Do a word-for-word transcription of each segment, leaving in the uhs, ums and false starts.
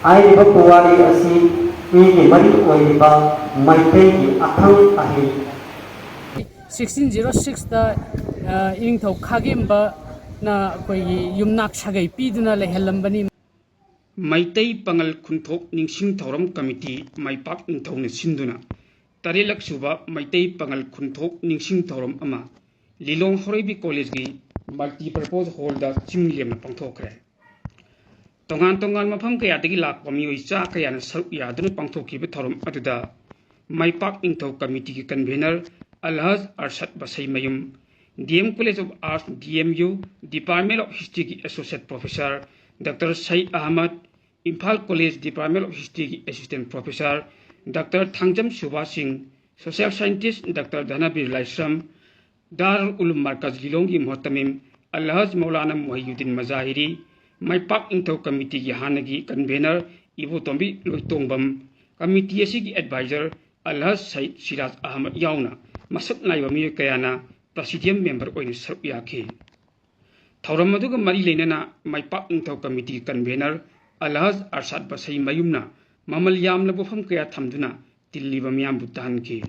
ꯍꯥꯏꯔꯤꯕ ꯄꯨꯋꯥꯔꯤ ꯑꯁꯤ ꯃꯤꯒꯤ ꯃꯔꯤꯛ ꯑꯣꯏꯔꯤꯕ ꯃꯩꯇꯩꯒꯤ ꯑꯈꯪ ꯑꯍꯩ꯫ ꯁꯤꯛꯁꯇꯤꯟ ꯖꯤꯔꯣ ꯁꯤꯛꯁꯇ ꯏꯅꯤꯡꯊꯧ ꯈꯥꯒꯦꯝꯕꯅ ꯑꯩꯈꯣꯏꯒꯤ ꯌꯨꯝꯅꯥꯛ ꯁꯥꯒꯩ ꯄꯤꯗꯨꯅ ꯂꯩꯍꯜꯂꯝꯕꯅꯤ꯫ ꯃꯩꯇꯩ ꯄꯥꯉꯜ ꯈꯨꯟꯊꯣꯛ ꯅꯤꯡꯁꯤꯡ ꯊꯧꯔꯝ ꯀꯃꯤꯇꯤ ꯃꯥꯏꯄꯥꯛ ꯅꯤꯡꯊꯧꯅ ꯁꯤꯟꯗꯨꯅ ꯇꯔꯦꯠꯂꯛ ꯁꯨꯕ ꯃꯩꯇꯩ ꯄꯥꯉꯜ ꯈꯨꯟꯊꯣꯛ ꯅꯤꯡꯁꯤꯡ ꯊꯧꯔꯝ ꯑꯃ ꯂꯤꯂꯣꯡ ꯍꯣꯔꯩꯕꯤ ꯀꯣꯂꯦꯖꯀꯤ ꯃꯜꯇꯤꯄꯔꯄꯣꯖ ꯍꯣꯜꯗ ꯆꯤꯡ ꯂꯦꯝꯅ ꯄꯥꯡꯊꯣꯛꯈ꯭ꯔꯦ꯫ ꯇꯣꯉꯥꯟ ꯇꯣꯉꯥꯟ ꯃꯐꯝ ꯀꯌꯥꯗꯒꯤ ꯂꯥꯛꯄ ꯃꯤꯑꯣꯏ ꯆꯥ ꯀꯌꯥꯅ ꯁꯔꯨꯛ ꯌꯥꯗꯨꯅ ꯄꯥꯡꯊꯣꯛꯈꯤꯕ ꯊꯧꯔꯝ ꯑꯗꯨꯗ ꯃꯥꯏꯄꯥꯛ ꯅꯤꯡꯊꯧ ꯀꯃꯤꯇꯤꯒꯤ convener ꯑꯜꯍꯖ ꯑꯔꯁꯠ ꯕꯁꯩꯃꯌꯨꯝ, D M College of Arts, D M U, Department of Historyꯒꯤ Associate Professor Doctor Syed Ahmad, Imphal College Department of Historyꯒꯤ Assistant Professor Doctor ꯊꯥꯡꯖꯝ ꯁꯨꯕꯥꯁ ꯁꯤꯡ, Social Scientist Doctor ꯙꯅꯕꯤꯔ ꯂꯥꯏꯁ꯭ꯔꯝ, ꯗꯥꯔꯨꯜ ꯎꯂꯨꯝ ꯃꯔꯀꯖ ꯂꯤꯂꯣꯡꯒꯤ ꯃꯨꯍꯇꯃꯤꯝ ꯑꯜꯍꯖ ꯃꯧꯂꯥꯅꯥ ꯃꯨꯍꯩꯌꯨꯗꯤꯟ ꯃꯖꯥꯍꯤꯔꯤ, ꯃꯥꯏꯄꯥꯛ ꯅꯤꯡꯊꯧ ꯀꯃꯤꯇꯤꯒꯤ ꯍꯥꯟꯅꯒꯤ ꯀꯟꯚꯦꯅꯔ ꯏꯕꯣꯇꯣꯝꯕꯤ ꯂꯣꯏꯇꯣꯡꯕꯝ, ꯀꯃꯤꯇꯤ ꯑꯁꯤꯒꯤ ꯑꯦꯗꯚꯥꯏꯖꯔ ꯑꯜꯍꯖ ꯁꯌꯤꯗ ꯁꯤꯔꯥꯖ ꯑꯍꯃꯗ ꯌꯥꯎꯅ ꯃꯁꯛ ꯅꯥꯏꯕ ꯃꯤꯑꯣꯏ ꯀꯌꯥꯅ ꯄ꯭ꯔꯁꯤꯗꯤꯌꯝ ꯃꯦꯝꯕꯔ ꯑꯣꯏꯅ ꯁꯔꯨꯛ ꯌꯥꯈꯤ꯫ ꯊꯧꯔꯝ ꯑꯗꯨꯒ ꯃꯔꯤ ꯂꯩꯅꯅ ꯃꯥꯏꯄꯥꯛ ꯅꯤꯡꯊꯧ ꯀꯃꯤꯇꯤꯒꯤ ꯀꯟꯚꯦꯅꯔ ꯑꯜꯍꯖ ꯑꯔꯁꯥꯗ ꯕꯁꯩꯃꯌꯨꯝꯅ ꯃꯃꯜ ꯌꯥꯝꯂꯕ ꯋꯥꯐꯝ ꯀꯌꯥ ꯊꯝꯗꯨꯅ ꯇꯤꯜꯂꯤꯕ ꯃꯤꯌꯥꯝꯕꯨ ꯇꯥꯍꯟꯈꯤ꯫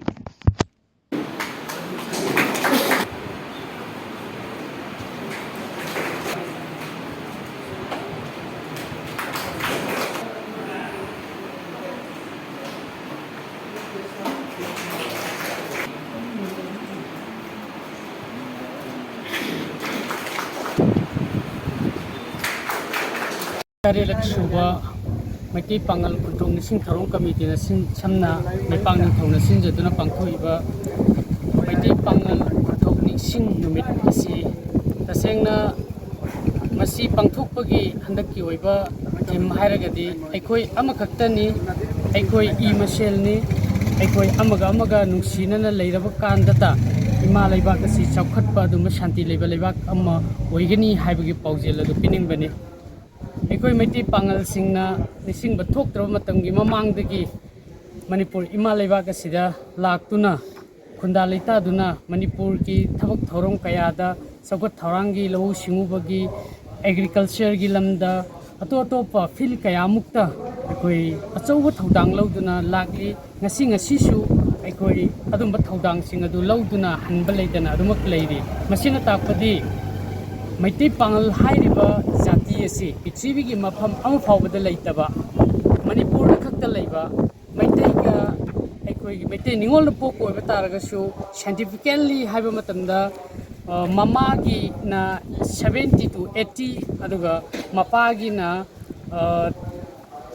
ꯇꯔꯦꯠꯂꯛ ꯁꯨꯕ ꯃꯩꯇꯩ ꯄꯥꯉꯜ ꯈꯨꯟꯊꯣꯛ ꯅꯤꯡꯁꯤꯡ ꯊꯧꯔꯝ ꯀꯃꯤꯇꯤꯅ ꯁꯤꯟ ꯁꯝꯅ ꯃꯩꯄꯥꯛ ꯅꯤꯡꯊꯧꯅ ꯁꯤꯟꯖꯗꯨꯅ ꯄꯥꯡꯊꯣꯛꯏꯕ ꯃꯩꯇꯩ ꯄꯥꯉꯜ ꯈꯨꯟꯊꯣꯛ ꯅꯤꯡꯁꯤꯡ ꯅꯨꯃꯤꯠ ꯑꯁꯤ ꯇꯁꯦꯡꯅ ꯃꯁꯤ ꯄꯥꯡꯊꯣꯛꯄꯒꯤ ꯍꯟꯗꯛꯀꯤ ꯑꯣꯏꯕ ꯊꯤꯝ ꯍꯥꯏꯔꯒꯗꯤ ꯑꯩꯈꯣꯏ ꯑꯃꯈꯛꯇꯅꯤ, ꯑꯩꯈꯣꯏ ꯏ ꯃꯁꯦꯜꯅꯤ, ꯑꯩꯈꯣꯏ ꯑꯃꯒ ꯑꯃꯒ ꯅꯨꯡꯁꯤꯅꯅ ꯂꯩꯔꯕ ꯀꯥꯟꯗꯇ ꯏꯃꯥ ꯂꯩꯕꯥꯛ ꯑꯁꯤ ꯆꯥꯎꯈꯠꯄ ꯑꯗꯨꯒꯨꯝꯕ ꯁꯥꯟꯇꯤ ꯂꯩꯕ ꯂꯩꯕꯥꯛ ꯑꯃ ꯑꯣꯏꯒꯅꯤ ꯍꯥꯏꯕꯒꯤ ꯄꯥꯎꯖꯦꯜ ꯑꯗꯨ ꯄꯤꯅꯤꯡꯕꯅꯤ꯫ ꯑꯩꯈꯣꯏ ꯃꯩꯇꯩ ꯄꯥꯉꯜꯁꯤꯡꯅ ꯅꯤꯡꯁꯤꯡꯕ ꯊꯣꯛꯇ꯭ꯔꯕ ꯃꯇꯝꯒꯤ ꯃꯃꯥꯡꯗꯒꯤ ꯃꯅꯤꯄꯨꯔ ꯏꯃꯥ ꯂꯩꯕꯥꯛ ꯑꯁꯤꯗ ꯂꯥꯛꯇꯨꯅ ꯈꯨꯟꯗꯥ ꯂꯩꯇꯥꯗꯨꯅ ꯃꯅꯤꯄꯨꯔꯒꯤ ꯊꯕꯛ ꯊꯧꯔꯝ ꯀꯌꯥꯗ ꯆꯥꯎꯈꯠ ꯊꯧꯔꯥꯡꯒꯤ, ꯂꯧꯎ ꯁꯤꯡꯎꯕꯒꯤ, ꯑꯦꯒ꯭ꯔꯤꯀꯜꯆꯔꯒꯤ ꯂꯝꯗ ꯑꯇꯣꯞ ꯑꯇꯣꯞꯄ ꯐꯤꯜ ꯀꯌꯥꯃꯨꯛꯇ ꯑꯩꯈꯣꯏ ꯑꯆꯧꯕ ꯊꯧꯗꯥꯡ ꯂꯧꯗꯨꯅ ꯂꯥꯛꯂꯤ꯫ ꯉꯁꯤ ꯉꯁꯤꯁꯨ ꯑꯩꯈꯣꯏ ꯑꯗꯨꯝꯕ ꯊꯧꯗꯥꯡꯁꯤꯡ ꯑꯗꯨ ꯂꯧꯗꯨꯅ ꯍꯟꯕ ꯂꯩꯇꯅ ꯑꯗꯨꯃꯛ ꯂꯩꯔꯤ꯫ ꯃꯁꯤꯅ ꯇꯥꯛꯄꯗꯤ ꯃꯩꯇꯩ ꯄꯥꯉꯜ ꯍꯥꯏꯔꯤꯕ ꯖꯥꯇꯤ ꯑꯁꯤ ꯄ꯭ꯔꯤꯊꯤꯕꯤꯒꯤ ꯃꯐꯝ ꯑꯃ ꯐꯥꯎꯕꯗ ꯂꯩꯇꯕ, ꯃꯅꯤꯄꯨꯔꯗ ꯈꯛꯇ ꯂꯩꯕ ꯃꯩꯇꯩꯒ, ꯑꯩꯈꯣꯏꯒꯤ ꯃꯩꯇꯩ ꯅꯤꯉꯣꯜꯅ ꯄꯣꯛꯄ ꯑꯣꯏꯕ ꯇꯥꯔꯒꯁꯨ, ꯁꯥꯏꯟꯇꯤꯐꯤꯀꯦꯜꯂꯤ ꯍꯥꯏꯕ ꯃꯇꯝꯗ, ꯑ, ꯃꯃꯥꯒꯤꯅ seventy to eighty, ꯑꯗꯨꯒ ꯃꯄꯥꯒꯤꯅ, ꯑ,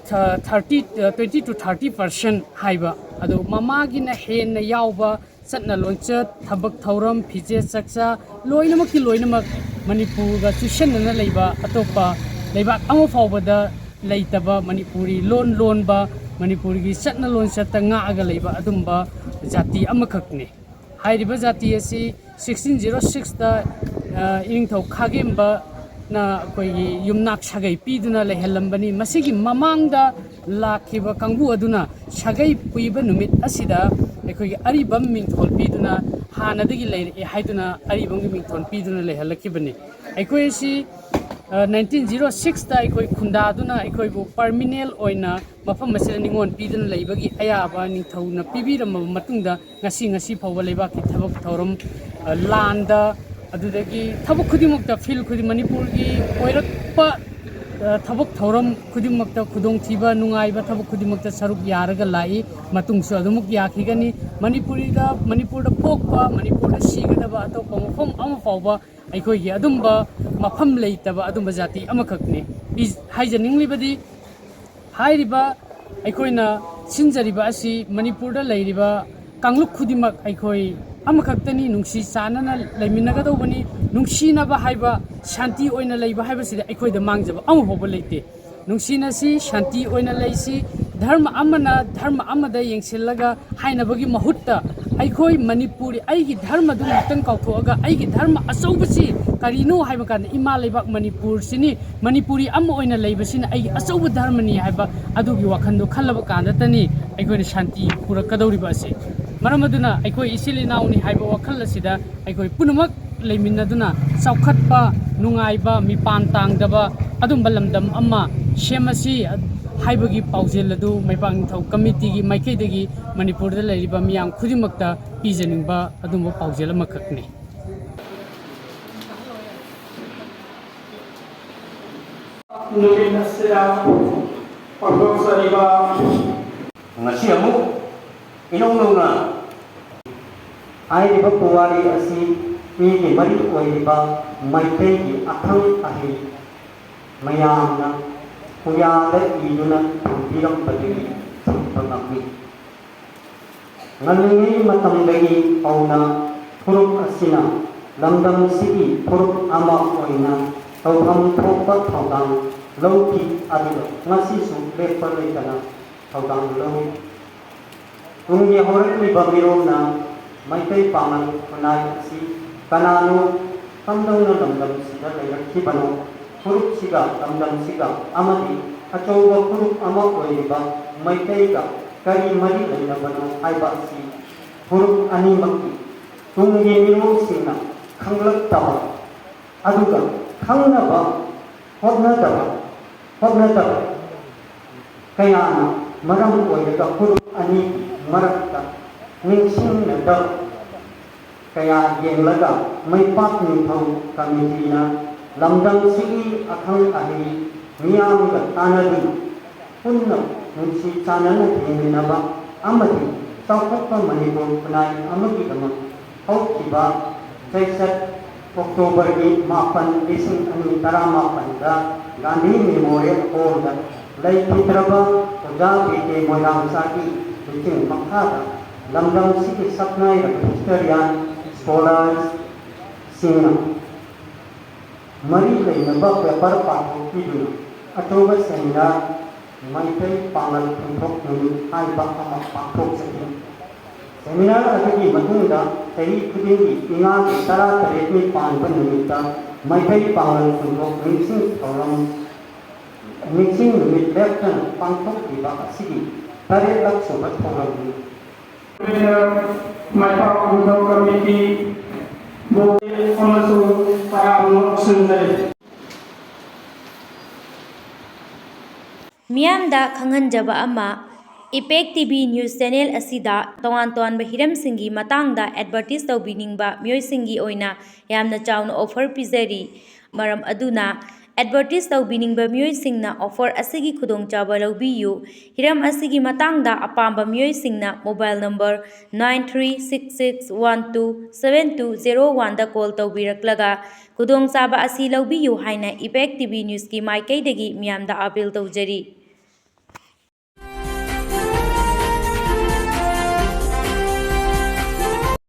ꯊ-, thirty, ꯑ, twenty to thirty percent ꯍꯥꯏꯕ꯫ ꯑꯗꯣ ꯃꯃꯥꯒꯤꯅ ꯍꯦꯟꯅ ꯌꯥꯎꯕ ꯆꯠꯅ ꯂꯣꯟꯆꯠ, ꯊꯕꯛ ꯊꯧꯔꯝ, ꯐꯤꯖꯦꯠ ꯆꯛꯆꯥ, ꯂꯣꯏꯅꯃꯛꯀꯤ ꯂꯣꯏꯅꯃꯛ ꯃꯅꯤꯄꯨꯔꯒ ꯆꯨꯁꯟꯅꯅ ꯂꯩꯕ, ꯑꯇꯣꯞꯄ ꯂꯩꯕꯥꯛ ꯑꯃ ꯐꯥꯎꯕꯗ ꯂꯩꯇꯕ, ꯃꯅꯤꯄꯨꯔꯤ ꯂꯣꯟ ꯂꯣꯟꯕ, ꯃꯅꯤꯄꯨꯔꯒꯤ ꯆꯠꯅ ꯂꯣꯟꯆꯠꯇ ꯉꯥꯛꯑꯒ ꯂꯩꯕ ꯑꯗꯨꯝꯕ ꯖꯥꯇꯤ ꯑꯃꯈꯛꯅꯤ꯫ ꯍꯥꯏꯔꯤꯕ ꯖꯥꯇꯤ ꯑꯁꯤ sixteen zero sixꯇ, ꯑ, ꯏꯅꯤꯡꯊꯧ ꯈꯥꯒꯦꯝꯕꯅ ꯑꯩꯈꯣꯏꯒꯤ ꯌꯨꯝꯅꯥꯛ ꯁꯥꯒꯩ ꯄꯤꯗꯨꯅ ꯂꯩꯍꯜꯂꯝꯕꯅꯤ꯫ ꯃꯁꯤꯒꯤ ꯃꯃꯥꯡꯗ ꯂꯥꯛꯈꯤꯕ ꯀꯥꯡꯕꯨ ꯑꯗꯨꯅ ꯁꯥꯒꯩ ꯄꯨꯏꯕ ꯅꯨꯃꯤꯠ ꯑꯁꯤꯗ ꯑꯩꯈꯣꯏꯒꯤ ꯑꯔꯤꯕꯝ ꯃꯤꯡꯊꯣꯜ ꯄꯤꯗꯨꯅ ꯍꯥꯟꯅꯗꯒꯤ ꯂꯩꯔꯛꯑꯦ ꯍꯥꯏꯗꯨꯅ ꯑꯔꯤꯕꯝꯒꯤ ꯃꯤꯡꯊꯣꯜ ꯄꯤꯗꯨꯅ ꯂꯩꯍꯜꯂꯛꯈꯤꯕꯅꯤ꯫ ꯑꯩꯈꯣꯏ ꯑꯁꯤ, ꯑ, nineteen zero sixꯇ ꯑꯩꯈꯣꯏ ꯈꯨꯟꯗꯥꯗꯨꯅ ꯑꯩꯈꯣꯏꯕꯨ ꯄꯔꯃꯤꯅꯦꯜ ꯑꯣꯏꯅ ꯃꯐꯝ ꯑꯁꯤꯗ ꯅꯤꯉꯣꯜ ꯄꯤꯗꯨꯅ ꯂꯩꯕꯒꯤ ꯑꯌꯥꯕ ꯅꯤꯡꯊꯧꯅ ꯄꯤꯕꯤꯔꯝꯃꯕ ꯃꯇꯨꯡꯗ ꯉꯁꯤ, ꯉꯁꯤ ꯐꯥꯎꯕ ꯂꯩꯕꯥꯛꯀꯤ ꯊꯕꯛ ꯊꯧꯔꯝ, ꯑ, ꯂꯥꯟꯗ, ꯑꯗꯨꯗꯒꯤ ꯊꯕꯛ ꯈꯨꯗꯤꯡꯃꯛꯇ, ꯐꯤꯜ ꯈꯨꯗꯤꯡ-, ꯃꯅꯤꯄꯨꯔꯒꯤ ꯑꯣꯏꯔꯛꯄ, ꯑ, ꯊꯕꯛ ꯊꯧꯔꯝ ꯈꯨꯗꯤꯡꯃꯛꯇ ꯈꯨꯗꯣꯡꯊꯤꯕ, ꯅꯨꯡꯉꯥꯏꯕ ꯊꯕꯛ ꯈꯨꯗꯤꯡꯃꯛꯇ ꯁꯔꯨꯛ ꯌꯥꯔꯒ ꯂꯥꯛꯏ, ꯃꯇꯨꯡꯁꯨ ꯑꯗꯨꯃꯛ ꯌꯥꯈꯤꯒꯅꯤ꯫ ꯃꯅꯤꯄꯨꯔꯤꯗ, ꯃꯅꯤꯄꯨꯔꯗ ꯄꯣꯛꯄ, ꯃꯅꯤꯄꯨꯔꯗ ꯁꯤꯒꯗꯕ ꯑꯇꯣꯞꯄ ꯃꯐꯝ ꯑꯃ ꯐꯥꯎꯕ ꯑꯩꯈꯣꯏꯒꯤ ꯑꯗꯨꯝꯕ ꯃꯐꯝ ꯂꯩꯇꯕ ꯑꯗꯨꯝꯕ ꯖꯥꯇꯤ ꯑꯃꯈꯛꯅꯤ꯫ ꯄꯤ-, ꯍꯥꯏꯖꯅꯤꯡꯂꯤꯕꯗꯤ, ꯍꯥꯏꯔꯤꯕ ꯑꯩꯈꯣꯏꯅ ꯁꯤꯟꯖꯔꯤꯕ ꯑꯁꯤ ꯃꯅꯤꯄꯨꯔꯗ ꯂꯩꯔꯤꯕ ꯀꯥꯡꯂꯨꯞ ꯈꯨꯗꯤꯡꯃꯛ ꯑꯩꯈꯣꯏ ꯑꯃꯈꯛꯇꯅꯤ, ꯅꯨꯡꯁꯤ ꯆꯥꯟꯅꯅ ꯂꯩꯃꯤꯟꯅꯒꯗꯧꯕꯅꯤ꯫ ꯅꯨꯡꯁꯤꯅꯕ ꯍꯥꯏꯕ, ꯁꯥꯟꯇꯤ ꯑꯣꯏꯅ ꯂꯩꯕ ꯍꯥꯏꯕꯁꯤꯗ ꯑꯩꯈꯣꯏꯗ ꯃꯥꯡꯖꯕ ꯑꯃ ꯐꯥꯎꯕ ꯂꯩꯇꯦ꯫ ꯅꯨꯡꯁꯤꯅꯁꯤ, ꯁꯥꯟꯇꯤ ꯑꯣꯏꯅ ꯂꯩꯁꯤ꯫ ꯙꯔꯃ ꯑꯃꯅ ꯙꯔꯃ ꯑꯃꯗ ꯌꯦꯡꯁꯤꯜꯂꯒ ꯍꯥꯏꯅꯕꯒꯤ ꯃꯍꯨꯠꯇ, ꯑꯩꯈꯣꯏ ꯃꯅꯤꯄꯨꯔꯤ, ꯑꯩꯒꯤ ꯙꯔꯃꯗꯨ ꯉꯥꯛꯇꯪ ꯀꯥꯎꯊꯣꯛꯑꯒ, ꯑꯩꯒꯤ ꯙꯔꯃ ꯑꯆꯧꯕꯁꯤ ꯀꯔꯤꯅꯣ ꯍꯥꯏꯕ ꯀꯥꯟꯗ, ꯏꯃꯥ ꯂꯩꯕꯥꯛ ꯃꯅꯤꯄꯨꯔꯁꯤꯅꯤ, ꯃꯅꯤꯄꯨꯔꯤ ꯑꯃ ꯑꯣꯏꯅ ꯂꯩꯕꯁꯤꯅ ꯑꯩꯒꯤ ꯑꯆꯧꯕ ꯙꯔꯃꯅꯤ ꯍꯥꯏꯕ ꯑꯗꯨꯒꯤ ꯋꯥꯈꯜꯗꯣ ꯈꯜꯂꯕ ꯀꯥꯟꯗꯇꯅꯤ ꯑꯩꯈꯣꯏꯅ ꯁꯥꯟꯇꯤ ꯄꯨꯔꯛꯀꯗꯧꯔꯤꯕ ꯑꯁꯤ꯫ ꯃꯔꯝ ꯑꯗꯨꯅ ꯑꯩꯈꯣꯏ ꯏꯆꯤꯜ ꯏꯅꯥꯎꯅꯤ ꯍꯥꯏꯕ ꯋꯥꯈꯜ ꯑꯁꯤꯗ ꯑꯩꯈꯣꯏ ꯄꯨꯝꯅꯃꯛ ꯂꯩꯃꯤꯟꯅꯗꯨꯅ ꯆꯥꯎꯈꯠꯄ, ꯅꯨꯡꯉꯥꯏꯕ, ꯃꯤꯄꯥꯟ ꯇꯥꯡꯗꯕ, ꯑꯗꯨꯝꯕ ꯂꯝꯗꯝ ꯑꯃ ꯁꯦꯝꯃꯁꯤ ꯍꯥꯏꯕꯒꯤ ꯄꯥꯎꯖꯦꯜ ꯑꯗꯨ ꯃꯩꯕꯥꯛ ꯅꯤꯡꯊꯧ ꯀꯃꯤꯇꯤꯒꯤ ꯃꯥꯏꯀꯩꯗꯒꯤ ꯃꯅꯤꯄꯨꯔꯗ ꯂꯩꯔꯤꯕ ꯃꯤꯌꯥꯝ ꯈꯨꯗꯤꯡꯃꯛꯇ ꯄꯤꯖꯅꯤꯡꯕ ꯑꯗꯨꯝꯕ ꯄꯥꯎꯖꯦꯜ ꯑꯃꯈꯛꯅꯤ꯫ ꯅꯨꯃꯤꯠ ꯑꯁꯤꯗ ꯄꯥꯡꯊꯣꯛꯆꯔꯤꯕ ꯉꯁꯤ ꯑꯃꯨꯛ ꯏꯅꯧ ꯅꯧꯅ ꯍꯥꯏꯔꯤꯕ ꯄꯨꯋꯥꯔꯤ ꯑꯁꯤ ꯃꯤꯒꯤ ꯃꯔꯤ ꯑꯣꯏꯔꯤꯕ ꯃꯩꯇꯩꯒꯤ ꯑꯈꯪ ꯑꯍꯩ ꯃꯌꯥꯝꯅ ꯄꯨꯌꯥꯗ ꯏꯗꯨꯅ ꯊꯝꯕꯤꯔꯝꯕꯗꯒꯤ ꯊꯝꯕ ꯉꯝꯃꯤ꯫ ꯉꯜꯂꯤꯉꯩ ꯃꯇꯝꯗꯒꯤ ꯍꯧꯅ ꯐꯨꯔꯨꯞ ꯑꯁꯤꯅ ꯂꯝꯗꯝꯁꯤꯒꯤ ꯐꯨꯔꯨꯞ ꯑꯃ ꯑꯣꯏꯅ ꯇꯧꯐꯝ ꯊꯣꯛꯄ ꯊꯧꯗꯥꯡ ꯂꯧꯈꯤ, ꯑꯗꯨꯒ ꯉꯁꯤꯁꯨ ꯂꯦꯞꯄ ꯂꯩꯇꯅ ꯊꯧꯗꯥꯡ ꯂꯧꯔꯤ꯫ ꯇꯨꯡꯒꯤ ꯍꯧꯔꯛꯂꯤꯕ ꯃꯤꯔꯣꯜꯅ ꯃꯩꯇꯩ ꯄꯥꯉꯜ ꯈꯨꯟꯅꯥꯏ ꯑꯁꯤ ꯀꯅꯥꯅꯣ, ꯀꯝꯗꯧꯅ ꯂꯝꯗꯝꯁꯤꯗ ꯂꯩꯔꯛꯈꯤꯕꯅꯣ, ꯐꯨꯔꯨꯞꯁꯤꯒ ꯂꯝꯗꯝꯁꯤꯒ ꯑꯃꯗꯤ ꯑꯆꯧꯕ ꯐꯨꯔꯨꯞ ꯑꯃ ꯑꯣꯏꯔꯤꯕ ꯃꯩꯇꯩꯒ ꯀꯔꯤ ꯃꯔꯤ ꯂꯩꯅꯕꯅꯣ ꯍꯥꯏꯕ ꯑꯁꯤ ꯐꯨꯔꯨꯞ ꯑꯅꯤꯃꯛꯀꯤ ꯇꯨꯡꯒꯤ ꯃꯤꯔꯣꯜꯁꯤꯡꯅ ꯈꯪꯂꯛꯇꯕ, ꯑꯗꯨꯒ ꯈꯪꯅꯕ ꯍꯣꯠꯅꯗꯕ ꯍꯣꯠꯅꯗꯕ ꯀꯌꯥꯅ ꯃꯔꯝ ꯑꯣꯏꯔꯒ ꯐꯨꯔꯨꯞ ꯑꯅꯤꯒꯤ ꯃꯔꯛꯇ ꯅꯤꯡꯁꯤꯡꯅꯗꯕ ꯀꯌꯥ ꯌꯦꯡꯂꯒ ꯃꯩꯄꯥꯛ ꯅꯤꯡꯊꯧ ꯀꯃꯤꯇꯤꯅ ꯂꯝꯗꯝꯁꯤꯒꯤ ꯑꯈꯪ ꯑꯍꯩ ꯃꯤꯌꯥꯝꯒ ꯇꯥꯟꯅꯗꯨꯅ ꯄꯨꯟꯅ ꯅꯨꯡꯁꯤ ꯆꯥꯟꯅꯅ ꯍꯤꯡꯃꯤꯟꯅꯕ ꯑꯃꯗꯤ ꯆꯥꯎꯈꯠꯄ ꯃꯅꯤꯄꯨꯔ ꯈꯨꯟꯅꯥꯏ ꯑꯃꯒꯤꯗꯃꯛ ꯍꯧꯈꯤꯕ ꯆꯩꯆꯠ ꯑꯣꯛꯇꯣꯕꯔꯒꯤ ꯃꯥꯄꯟ, ꯂꯤꯁꯤꯡ ꯑꯅꯤ ꯇꯔꯥꯃꯥꯄꯟꯗ ꯒꯥꯟꯙꯤ ꯃꯦꯃꯣꯔꯤꯌꯦꯜ ꯍꯣꯜꯗ ꯂꯩꯈꯤꯗ꯭ꯔꯕ ꯑꯣꯖꯥ ꯕꯤ ꯀꯦ ꯃꯣꯏꯔꯥꯡꯆꯥꯒꯤ ꯂꯨꯆꯤꯡ ꯃꯈꯥꯗ ꯂꯝꯗꯝꯁꯤꯒꯤ ꯁꯛꯅꯥꯏꯔꯕ ꯍꯤꯁꯇꯣꯔꯤꯌꯥꯟ, ꯁ꯭ꯀꯣꯂꯔꯁꯁꯤꯡꯅ ꯃꯔꯤ ꯂꯩꯅꯕ ꯄꯦꯄꯔ ꯄꯥꯊꯣꯛꯄꯤꯗꯨꯅ ꯑꯆꯧꯕ ꯁꯦꯃꯤꯅꯥꯔ ꯃꯩꯇꯩ ꯄꯥꯉꯜ ꯈꯨꯟꯊꯣꯛ ꯅꯨꯃꯤꯠ ꯍꯥꯏꯕ ꯑꯃ ꯄꯥꯡꯊꯣꯛꯆꯈꯤ꯫ ꯁꯦꯃꯤꯅꯥꯔ ꯑꯗꯨꯒꯤ ꯃꯇꯨꯡꯗ ꯆꯍꯤ ꯈꯨꯗꯤꯡꯒꯤ ꯏꯉꯥꯒꯤ ꯇꯔꯥꯇꯔꯦꯠꯅꯤ ꯄꯥꯟꯕ ꯅꯨꯃꯤꯠꯇ ꯃꯩꯇꯩ ꯄꯥꯉꯜ ꯈꯨꯟꯊꯣꯛ ꯅꯤꯡꯁꯤꯡ ꯊꯧꯔꯝ, ꯅꯤꯡꯁꯤꯡ ꯅꯨꯃꯤꯠ ꯂꯦꯞꯇꯅ ꯄꯥꯡꯊꯣꯛꯂꯤꯕ ꯑꯁꯤꯒꯤ ꯇꯔꯦꯠꯂꯛ ꯁꯨꯕ ꯊꯧꯔꯝꯅꯤ꯫ ꯃꯥꯏꯄꯥꯛ ꯈꯨꯟꯊꯣꯛ ꯀꯃꯤꯇꯤꯕꯨ ꯑꯃꯁꯨꯡ ꯇꯔꯥꯃꯨꯛ ꯁꯤꯟꯖꯔꯤ꯫ ꯃꯤꯌꯥꯝꯗ ꯈꯪꯍꯟꯖꯕ ꯑꯃ, ꯏꯄꯦꯛ ꯇꯤ ꯚꯤ news channel ꯑꯁꯤꯗ ꯇꯣꯉꯥꯟ ꯇꯣꯉꯥꯟꯕ ꯍꯤꯔꯝꯁꯤꯡꯒꯤ ꯃꯇꯥꯡꯗ advertise ꯇꯧꯕꯤꯅꯤꯡꯕ ꯃꯤꯑꯣꯏꯁꯤꯡꯒꯤ ꯑꯣꯏꯅ ꯌꯥꯝꯅ ꯆꯥꯎꯅ offer ꯄꯤꯖꯔꯤ꯫ ꯃꯔꯝ ꯑꯗꯨꯅ advertise ꯇꯧꯕꯤꯅꯤꯡꯕ ꯃꯤꯑꯣꯏꯁꯤꯡꯅ offer ꯑꯁꯤꯒꯤ ꯈꯨꯗꯣꯡꯆꯥꯕ ꯂꯧꯕꯤꯌꯨ꯫ ꯍꯤꯔꯝ ꯑꯁꯤꯒꯤ ꯃꯇꯥꯡꯗ ꯑꯄꯥꯝꯕ ꯃꯤꯑꯣꯏꯁꯤꯡꯅ mobile number nine three six six one two seven two zero one ꯗ call ꯇꯧꯕꯤꯔꯛꯂꯒ ꯈꯨꯗꯣꯡꯆꯥꯕ ꯑꯁꯤ ꯂꯧꯕꯤꯌꯨ ꯍꯥꯏꯅ ꯏꯄꯦꯛ ꯇꯤ ꯚꯤ newsꯀꯤ ꯃꯥꯏꯀꯩꯗꯒꯤ ꯃꯤꯌꯥꯝꯗ appeal ꯇꯧꯖꯔꯤ꯫